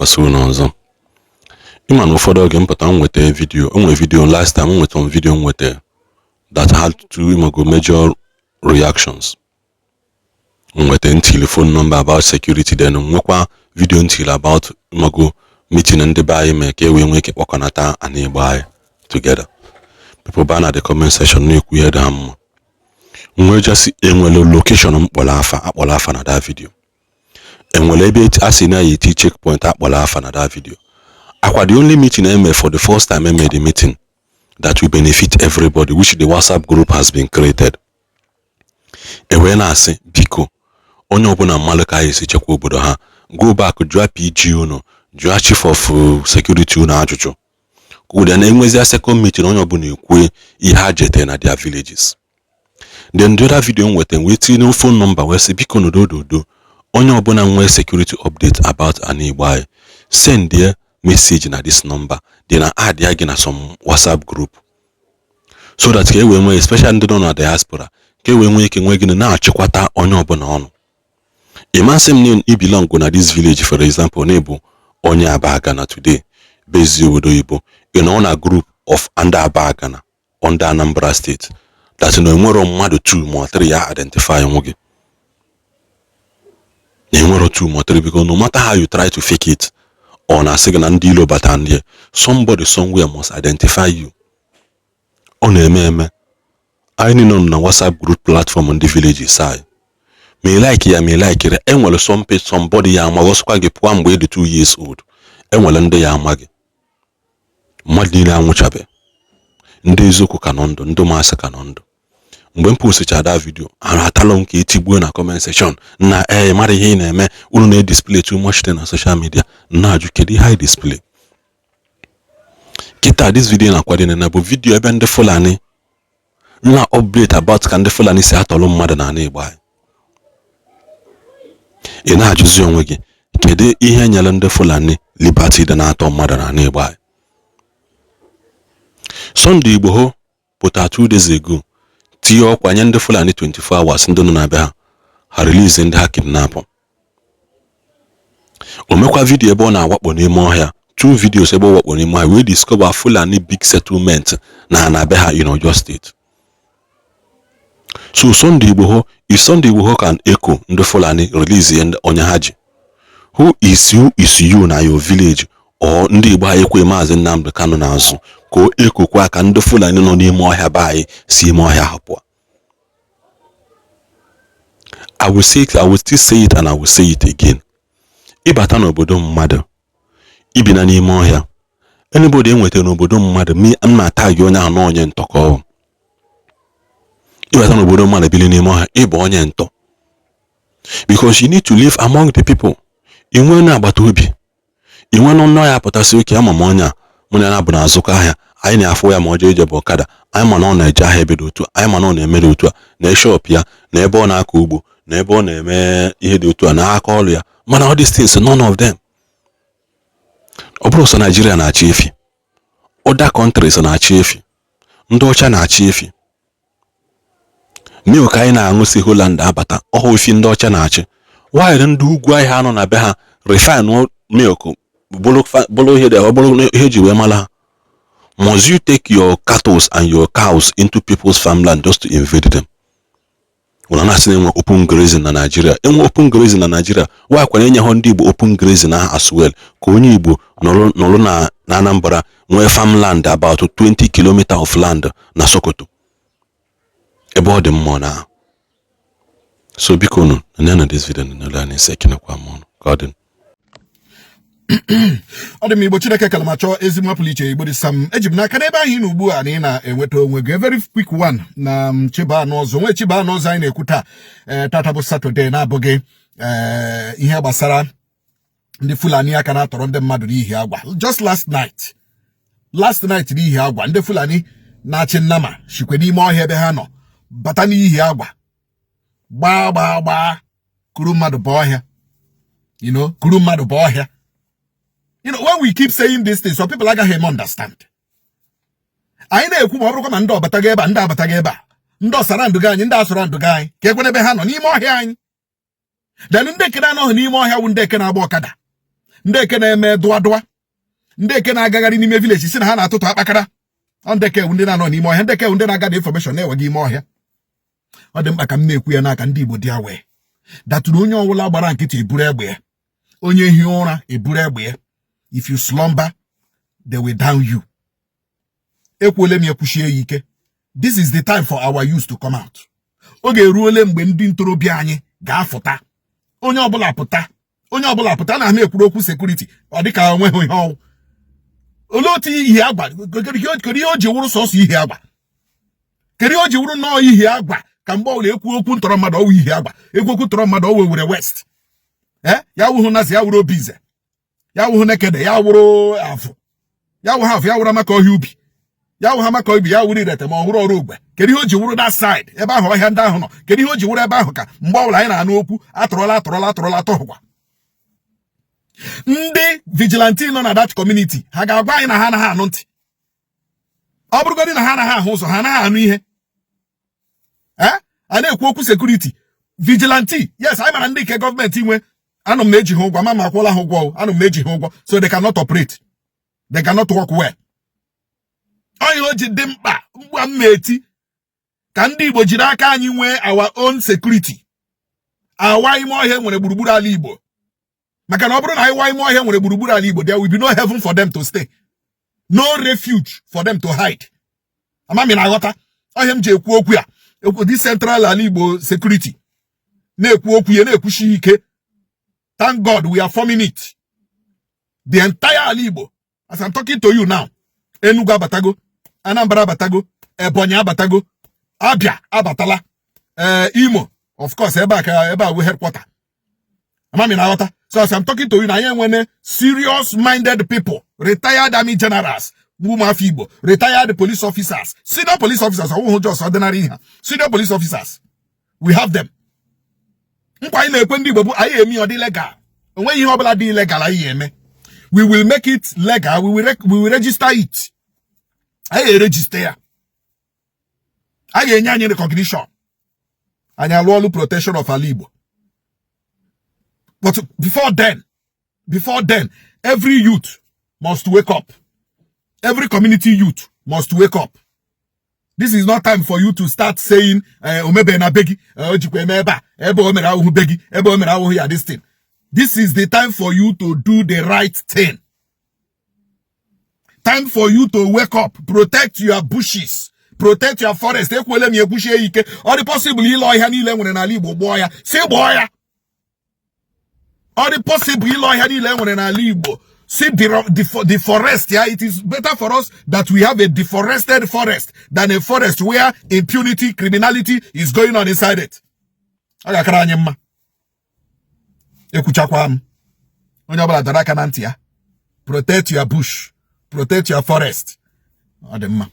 Ekenekwasị unu ọzọ. Ịma na ụfọdụ oge mpụta m nweta video, enwere video last time m nwetara, video m nweta that had two imago major reactions. M nweta ntili phone number about security, then nwekwa video ntili about imago meeting ndị be anyị mee ka e wee nwee ike kpọkọnata ana Igbo anyị together. People baa na the comment section na-ekwu ihe dị ha mma. Nwee enwere location m kpọrọ afa, akpọrọ afa na that video. Enwere ebe a sị na ya eti checkpoint, akpọrọ afa na that video. Akwa the only meeting eme for the first time eme the meeting that will benefit everybody, which the WhatsApp group has been created. E wee na-asị, biko, onye ọbụla mmalụ ka anyị esi chekwa obodo ha, go back jụọ PG unu, jụọ chief of security unu ajụjụ. Ụdị na enwezia second meeting, onye ọbụla ekwue ihe ha jete na their villages. Then the other video m nweta, wee tinye phone number, wee sị, biko, n'odododo, onye ọbụla nwee security update about ana Igbo anyị, send their message na this number, then add ya gị na some WhatsApp group so that ka e wee nwee, especially ndị nọ na diaspora, ka e wee nwee ike nwee gịnị na-achịkwata onye ọbụla ọnụ. Ịmasị m na i belong na this village, for example, na ịbụ onye Abagana today, bezi obodo oyibo, ị nọ na group of ndị Abagana under Anambra State, that na enwero mmadụ 2 ma 3 ya identify nwe gị, na enwero 2 ma 3, because no matter how you try to fake it, ọ na-asị gị na ndị ilo bata ndị, somebody somewhere must identify you. Ọ na-eme eme. Anyị niile nọ na WhatsApp group platform ndị villages anyị. Ma ị like ya, ma ị like ya, enwere some somebody ya ama ọsọkwa gị pụọ mgbe ị dị 2 years old. Enwere ndị ya ama gị. Mmadụ niile anwụchabe, ndị eziokwu ka nọ ndụ, ndị masị ka nọ ndụ. Mgbe m posticha that video, atalụ m ka etigbuo na comment section na ee, mara ihe ị na-eme, unu na-edisplay too much thing na social media. Na-ajụ, kedu ihe anyị display kịta? This video na-akwado na bụ video ebe ndị Fulani na update about ka ndị Fulani si atọrọ mmadụ n'ala Igbo anyị. Ị na-ajụzi onwe gị, kedu ihe nyere ndị Fulani liberty dị na-atọ mmadụ n'ala Igbo anyị? Sunday Igboho pụta 2 days ago tinye ọkwa nye ndị Fulani 24 hours, ndị nọ na be ha, ha release ndị ha kidnap. O mekwa video ebe ọ na-awakpo n'ime ọhịa, two videos ebe ọ wakpo n'ime ọhịa wee discover Fulani big settlement na na be ha in Oyo State. So Sunday Igboho, if Sunday Igboho can echo ndị Fulani release onye ha ji, who is you, is you na your village or ndị Igbo anyị ekwe Maazị Nnamdi Kanu n'azụ ka o ekokwa ka ndị Fulani nọ n'ime ọhịa be anyị si ime ọhịa ha pụọ? I will say it, I will still say it and I will say it again. Ịbata n'obodo mmadụ, ibi na n'ime ọhịa, anybody enwetara n'obodo mmadụ, m na-ata gị onye ahụ na onye ntọ ka ọ bụ. Ịbata n'obodo mmadụ bili n'ime ọhịa, ịbụ onye ntọ, because you need to live among the people. Ị nwee na agbata obi, ị nwee nọ nnọọ ya pụtasị oke ama m onye a, mụ na ya bụ na-azụkọ ahịa, anyị na-afụ ya ma ọ jee ije bụ ọkada, anyị ma na ọ na-eje ahịa ebe dị otu a, anyị ma na ọ na-eme dị otu a, na shop ya, na ebe ọ na-akọ ugbo, na ebe ọ na-eme ihe dị otu a, na aka ọrụ ya. Mana all these things, none of them. Ọ bụrụ sọ Naijiria na-achị efi, other countries na-achị efi, ndị ọcha na-achị efi. Milk anyị na-aṅụ si Holland abata, ọhụ efi ndị ọcha na-achị. Nwaanyị ndị ugwu anyị ha nọ na be ha refine milk bụrụ ihe dị, ọ bụrụ ihe eji wee mara ha. Must you take your cattle and your cows into people's farmland just to invade them? Ụna na-asị na enwe open grazing na Nigeria. Enwe open grazing na Nigeria, nwaanyị kwara enye ha ndị Igbo open grazing ahụ as well, ka onye Igbo nọrọ na Anambra nwee farmland about 20 kilometer of land na Sokoto ebe ọ dị mma na. So biko unu na this video na na isi ekenekwa m ọnụ ka ọ dị. Ọ dị m Igbo Chineke kele ma chọọ ezi mwapụrụ iche. Igbo dị sam, eji m n'aka n'ebe ahụ ị nọ ugbu a na ị na-enweta onwe gị. A very quick one na m chiba anụ ọzọ nwee chiba anụ ọzọ anyị na-ekwu taa. Ee, tata bụ Saturday, na-abụghị ee ihe gbasara ndị Fulani aka na-atọrọ ndị mmadụ n'ihi agwa. Just last night, last night, n'ihi agwa, ndị Fulani na-achị nnama shikwe n'ime ọhịa ebe ha nọ bata n'ihi agwa, gbaa gbaa gbaa, kuru mmadụ bụ ọhịa, kuru mmadụ bụ ọhịa. When we keep saying these things, some people agaghị eme understand. Anyị na-ekwu ma ọ bụrụkwa ma ndị ọbatago ebe a, ndị abatago ebe a, ndị ọsara ndụga anyị, ndị asọrọ ndụga anyị, ka ekwe ebe ha nọ n'ime ọhịa anyị. Then ndị eke na-anọghị n'ime ọhịa wụ ndị eke na-agba ọkada. Ndị eke na-eme dụa dụa, ndị eke na-agagharị n'ime village si na ha na-atụtụ akpakara. Ọ ndị eke ndị na-anọ n'ime ọhịa, ndị eke ndị na-agada information na-enweghị ime ọhịa. Ọ dị mkpa ka m na-ekwu ya n'aka ndị Igbo dị awee datụrụ. Onye ọbụla gbara nkịtị eburu egbe ya, onye hie ụra eburu egbe ya. If you slumber, they will down you. Ekwuole m ya, kwuchie ya ike. This is the time for our youth to come out. Oge eruole mgbe ndị ntorobịa anyị ga-afụta. Onye ọbụla pụta, onye ọbụla pụta. Na ekwuru okwu security, ọ dịka onweghị ihe ọnwụ. Olee otu Ihiagwa? Kedu ihe o ji wụrụ sọsọ Ihiagwa? Kedu ihe o ji wụrụ nnọọ Ihiagwa ka mgbe ọbụla ekwu okwu ntọrọ mmadụ, ọwụ Ihiagwa? Ekwu okwu ntọrọ mmadụ, ọwụ Owerri West. Ee, ya wụhụ Nazi, ya wụrụ Obinze, ya wụhụ Nekede, ya wụrụ Avụ, ya wụhụ Avụ, ya wụrụ Amaka Ọhịa Ubi, ya wụhụ Amaka Ubi, ya wụrụ Irete, ma ọ wụrụ ọrụ ogbe. Kedu ihe o ji wụrụ that side ebe ahụ ọhịa ndị ahụ nọ? Kedu ihe o ji wụrụ ebe ahụ ka mgbe ọbụla anyị na-anụ okwu atụrụla, atụrụla, atụrụla, atụrụkwa? Ndị vigilante nọ na that community, ha ga-agwa anyị na ha anaghị anụ ntị? Ọ bụrụgodị na ha anaghị ahụ ụzọ, ha anaghị anụ ihe. Ee, a na-ekwu okwu security vigilante. Yes, anyị mara ndị nke gọọmenti nwe. Anụ m na-eji ha ụgwọ, ma akwụọla ha ụgwọ. Anụ m na-eji ha ụgwọ, so they cannot operate, they cannot work well. Onye o ji dị mkpa mgbe m na-eti ka ndị Igbo jiri aka anyị nwee our own security, awa ime ọhịa nwere gburugburu ala Igbo, maka na ọ bụrụ na anyị wa ime ọhịa nwere gburugburu ala Igbo, there will be no heaven for them to stay, no refuge for them to hide. Amami na aghọta ọhịa m ji ekwu okwu a, ekwu dị central ala Igbo security na-ekwu okwu ya, na-ekwuchi ike. Thank God we are forming it, the entire ala Igbo. As I'm talking to you now, Enugu abatago, Anambra abatago, Ebonyi abatago, Abia abatala, ee, Imo of course, ebe a ka ebe a wụ headquarter. Amami na aghọta. So as I'm talking to you na anyị enwene serious minded people, retired army generals, ụmụafọ Igbo, retired police officers, senior police officers, ọwụhụ just ordinary ihe, senior police officers, we have them. Nkwa anyị na-ekwe ndị Igbo bụ anyị eme ọ dị legal. Onweghị ihe ọbụla dị illegal anyị eme. We will make it legal. We will register it. Anyị ga-eregister ya, a ga-enye anyị recognition. Anyị alụ ọlụ protection of ala Igbo. But before then, every youth must wake up, every community youth must wake up. This is not time for you to start saying omebe na be gị, o jikwa eme ebe a, ebe o mere ahụhụ be gị, ebe o mere ahụhụ ya. This thing, this is the time for you to do the right thing, time for you to wake up, protect your bushes, protect your forest. Ekwele m ya, ekwuchie ike. Ọ dị possible ile ọhịa niile nwere n'ala Igbo gbụọ ya, si gbụọ ya. Ọ dị possible ile ọhịa niile nwere n'ala Igbo, si deforest ya. It is better for us that we have a deforested forest than a forest where impunity, criminality is going on inside it. Ọ ga-akara anyị mma. Ekwuchakwa m, onye ọbụla dọrọ aka na ntị ya. Protect your bush, protect your forest. Ọ dị mma.